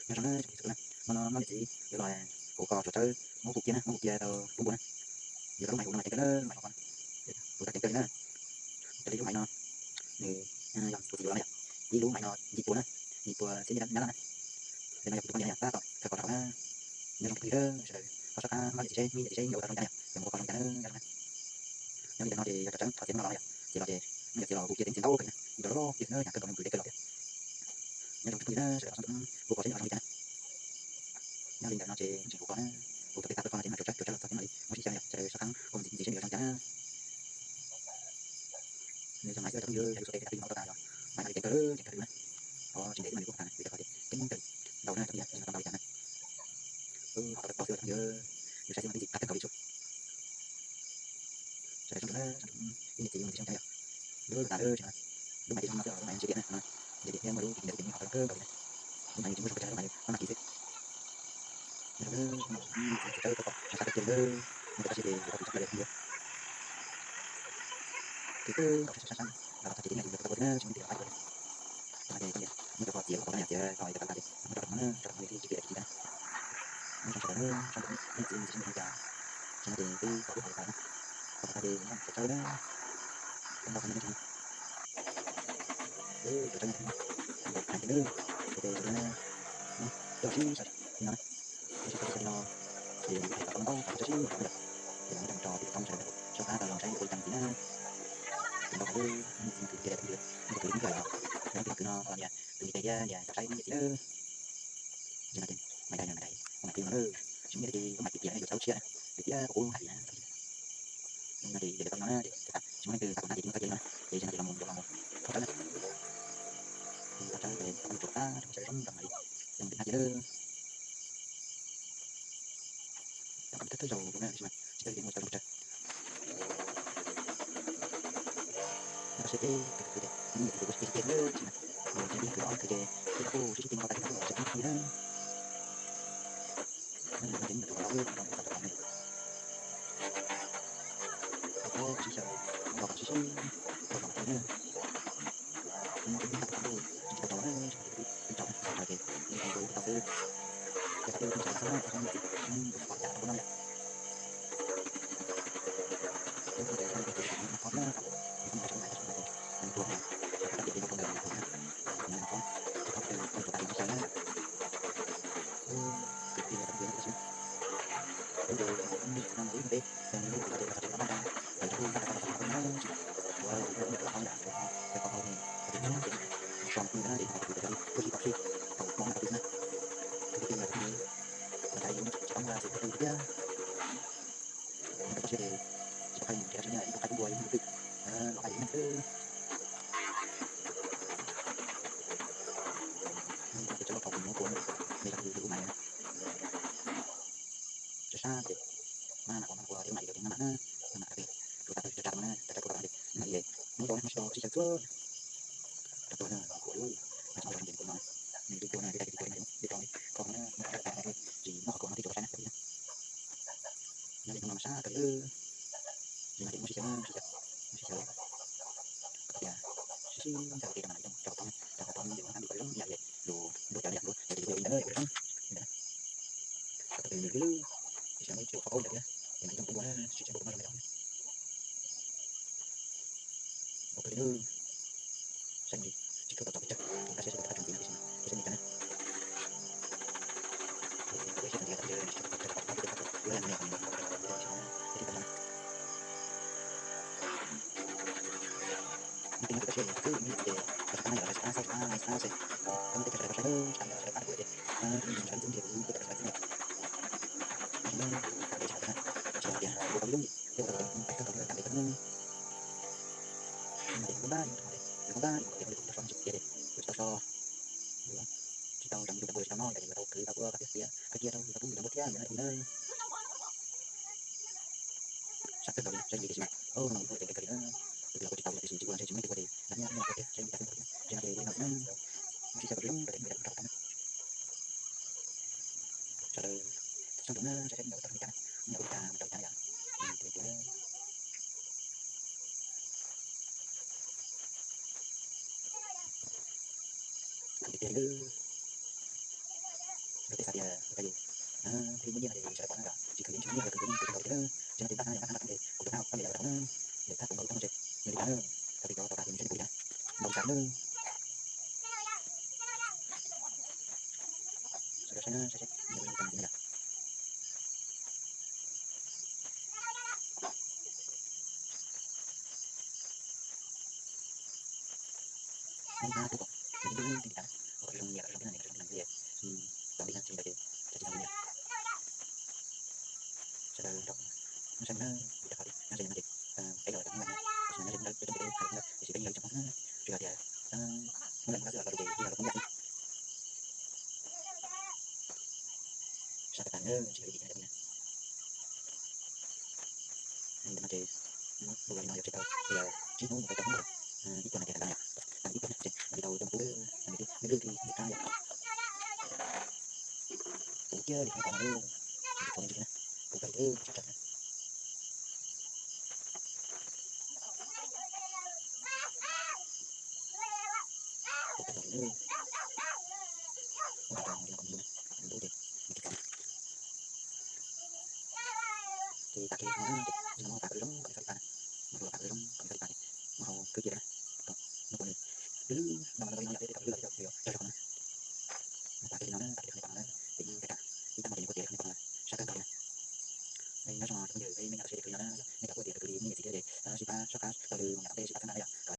Nyob zoo na tsoom phooj ywg txhua tus na, hnub no niam txiv yuav los kuv kho tshuav tsawb, muab kuv cia na, muab kuv cia rau lub npua na. Yog lub maim hauv no mas ceev kawg na, maim hauv no. Yog lub maim no, raws li lub maim no nws yog kuv txiv yuav no yom, ib lub maim no yim puas na, yim puas txhiab nyab laj na. Li no yog kuv tus poj niam na yom, tab tom khaws qos rau hauv na. Nyob zoo tsoom phooj ywg sawv daws, ho soj qab nyob niam txiv seb, niam txiv seb yuav ua tau zoo li cas na yom, yuav mus ua qos zoo li cas na, nyob zoo na. Nyob li ntawm no ces yog cov tsawb thov txiav no los na yom, txiav los ces, nyob li cov txiav los kuv cia teb ntxim ntau kawg na, ib nrov loj tiag no yom, kawg nkaus li kuv txiv teb kawg los tiag. Nyob zoo tsoom phooj ywg na sawv daws, ho soj qab ua qos seb yuav zoo li cas na. Nyob li ntawm no ces tseem kuv qos na, kuv tau peb tag peb qos no ces mam rau tsawb, rau tsawb los txog thiab mam li muab sib xyaw yom, sawv daws soj qab koom ntxiv ntxiv seb yuav zoo li cas na. Nws zoo maiv xwb cov phooj ywg, yog yus xub qe peb tag pib no tau tas yog maiv no ces ceev kawg, ceev kawg li na. Qhov tsis ntev xwb mas nws kuj qos na, vim rau qhov tias ceeb kawg, ntau na cov phooj ywg, nws tau ntau li cas na. Qhov tau peb qos xwb cov phooj ywg, yus saib xwb mas peb ntxim qab kawg nkaus li tsum. Sawv daws soj ntsuam na, soj ntsuam ib niam txiv mus ntxiv zoo li cas yom. Lub tas lub tsev no, lub maiv ces zoo no xwb, lub maiv ntsiav diam na no, ntsiav diam thiab muaj lub ntiv ntiav tus cev me nyuam qhov zoo kawg nkaus li na. Lub maiv nws tsis muaj zog pes tsawg, lub maiv nws qhov nag kiv xwb. Nyob zoo na, ib niam txiv tsawb kawg pom mas sab kawg kiag li na, mus rau tag sib ces yuav tau tus tsob plaws li yog. Ces twb nkaus sab sab sab los txog ces tib niag ces yuav tau ua thiab na, tsis muaj leej twg los pab ua li. Tam no ces muab cov qos txiav los qhov no yom, txiav tau ib cov qos tas ces muab rau tom no na, rau tom no li tib tib li tib na. Nyob zoo sawv daws na, soj ntsuam ib niam txiv mus ntxiv zoo li cas. Tam no ces twb tau ib qhov tas na, qhov tas ces nyob tsawb na, tau ntau qhov no nyob tsawb na. Twb tau tsawb no thiab, nkaus heev thiab na, ces ces sawv daws na, coj sib sau li no na, coj sib sau li no, ces yuav tau ntau qhov tsawb sib nrov yom, ces los muab coj mus tso peb tus toob sawv daws soj qab tau los saib yuav ua li cas ntxiv na. Ces ntau qhov lub ib niam txiv mus kwv cia li tus ntawd, mus kwv li ib yam yom, tus ntawd kwv no los nias tus ntiv tes thiab nias rau saib ib niam txiv na. Ces no ces maiv dais no, maiv dais, ua maiv plig no na, tsis muaj nyiaj tiag ces ua maiv plig tiag na, yuav txhob siab na, tiag tiag kuv kuj hais li na. No ces yog tau li no na ces tsis muaj leej twg tau tus hnab ces tsis muaj txoj kev li no na, ces no ces los mus yuav los mus thauj tsawb na. Thauj tsawb ces tau mus tsuav qab rau sawv zoo rau mam li coj mus tim hnab cia lawm. Tab tom thawj thawj zaus kuv na, tab sis mas tsis tau li mus tau zoo pes tsawg. Nyob rau siab ces kwv kwv ces ib niam txiv ces kuj sib ceg ceg lawm, tab sis mas mus ces ib kwv ob kwv ces ib tug kuj sib sib ceg nkaus tas ces kuj tsis tau li na. Nyob li no ces ib nyuag tus los lawm, los mus txog tom no ne. Tau ob sib xyaw, mus los kom sib sib tau los tau na. Ces ib nyuag tus los lawm, tsis tau tau na, tsis tau tau na, tsis tau tau ces ib nyuag tus tau xwb. Ces qhov twg kuj tsis tau xwb na, tau xwb na, tsis tau tau na. Ces ib nyuag tus tau xwb na, qhov no ces ib nyuag tus tau xwb na, ib nyuag tus na, qhov no ces ib nyuag tus na, ib nyuag tus na, ib nyuag tus na, ib nyuag tus na. Ub, kwv tij los kwv tij no tab sis na, ub, ces ib nyuag tus no mas ib nyuag peb, ces ib nyuag tus no ces los txog tsev los npaj nra, lawv cov kuj npaj nra tau los tau na, tsis tau, ua ib nyuag tus los hau yom, tus hau, tus hau ces, tus hau ces, so tus no ces ib nyuag tus ces lawv kuj sib tau sib, tau mus noj tau pw xwb na. Kwv tij los kwv tij, los cas yus tsis tau muaj txiv tau tub thiab. Mus rau toj siab ces tsis tau qhia yus nrhiav tsis nyiaj, ib tug qhaib tub npua ib tug twg los qhia yus neeg xwb. Ces tsis tau tau tus muab tua na, ces yog tus tus ub mas na. Tsawg sab ces maj mam ua mas ua thiab mam li rau ces maj mam na, maj mam rau ces tus tas tus tsa rau no na, tas tsa rau no ces maj mam li, muab rau na, muab sib rau sib xyaw txhua. Rau tua na, kuv lub mas tsis muaj rau zoo ces kuv no, nws twb tua na, twb tua na, twb rau li, kho no na, muab rau tas no, tsis muab qhov kuv no twb rau saib na, cov phooj ywg na. Nyob li no mas sab kawg li. Li no ces muab sib xyaw na, sib xyaw, muab sib xyaw. Tias sib sib xyaw ces rau mas li rau qhov tod, rau qhov tod ces muab hab li pawg zoo ib yam li lus nruab cawv li yam nruab cawv ces yuav ua li ntawd ua zoo li ntawd na. Txog tau li lwm lwm lub, ib sab muab ib txhia qhov qaub ntawm thiab, ces mas ib txhia npua npua na, sib sib npua npua no zoo li no. Ua kawg li na. Saib li, tsis tshua tau txog pes tsawg, kuv tab sis saib tau tau tsoom txiv no tiam sis mas tsis saib li cas na. Ua siab ntawd tab sis tsis tshua tau txog pes tsawg, ua yam li no, ua yam li no, ua yam li no. Nyob li no ces tab sis kuv twb ib yam ces los sab qab na yom, los sab qab, sab qab, sab qab ces, koj muaj teb chaws sawv daws rau saib, sab qab sawv daws pab kuv ces, ib yam sawv daws txhua tus kuv twb tau sawv daws txhua tus. Tab sis na, kuv tsis tau tau na, tsis tau tias ua tau li lub, thiab ua tau li lub, pais kawg nkaus li tam li kawg na. Li no ces yus npaj yus tus no ces yus npaj yus tias ua li kuv tau so ntsis tias ces kuv tsis tau so, tsis tau zoo yus cov npua tsis tau noj ces yus tau khwv tau ua tau tiag tiag, khaws cia rau yus tau pub yus cov npua thiab yus na. Sab kawg nkaus li, saib li tiam sis mas, o, no yus muaj coob kawg li na. Tus twg los kuj tsis tau tiam sis tsis ua ntshe tsis muaj leej twg ua ces nab nyiaj nab nyiaj ua tiag, saib li cas xwb nkaus thiab. Ntshe no ces li no xwb na, muab sib xyaw kom zoo rau peb me nyuam rau tom no. Sawv daws soj ntsuam na, saib saib me nyuam tau li cas na, me nyuam ua li cas tau li cas na yom. Tiag tiag na. Tiag tiag na. Yog peb xav tias ua cas yus thiaj li muaj nyiaj no ces sawv daws pom no yom, tsis kheev yuav ib tsis muaj nyiaj los kheev yuav ib tsis muaj nyiaj los kheev yuav, tsis nco tias pab na yom, pab na pab na ces kuv tus pab pab li lawm rau na, yog pab kuv npawb tau ntshe li kuv yom, npau li cas na. Sawv daws saib na, saib seb nws ua li cas na yom. Nyob na, peb pom nws lub ntiaj teb ua qhov zoo, nyiam qhov zoo thiab na, qhov zoo thiab na, tos li no tsis li ntawd ces tsis tau nyiam. Sawv daws nrog nyob saib na, vim rau qhov tias nyob ze no ces peb los tau nyob na, tab sis mas nyob ze no lawv coob coob ces peb hais li ntawd tiam sis peb yeej lawv tsis tau na, tsuas yog tias muaj lawm muaj tab xwb los rau ces yeej los muaj yam xwb. Sab tas tas na, tsis yog ib yam li na. Ntawm no ces muab ua li no yog tseg tau tias tsib hnub mus tau rau hnub, ib tuas no ces tag na yom, ib tuas na ces mam li tau coj mus pub, mam li lwj lwj li qab yom. Puv kiag li qab tom no, puv kiag li na, puv kiag li tshaj tawm na. Ces tas kiag no ces no muab tas kom zoo kom nws txhob li tas na, muab tas kom zoo kom nws txhob li tas ces muab hau khwb cia na, kom nws lwj lwj no mas no li no yom, peb tau lwj los yog cog rau hauv na. Muab tas kiag li no na, tas kiag li no na, ces ib tab no ces nws kuj tiav rau nej pom no sab kawg nkaus li na. Nyob zoo cov phooj ywg, peb me nyuam tau siab ces kawg li no na, yog nej cov kuj tias kawg li muaj niam txiv thiab ces sib pab soj qab taug lw mus nram qab teb sib pab xab na yom.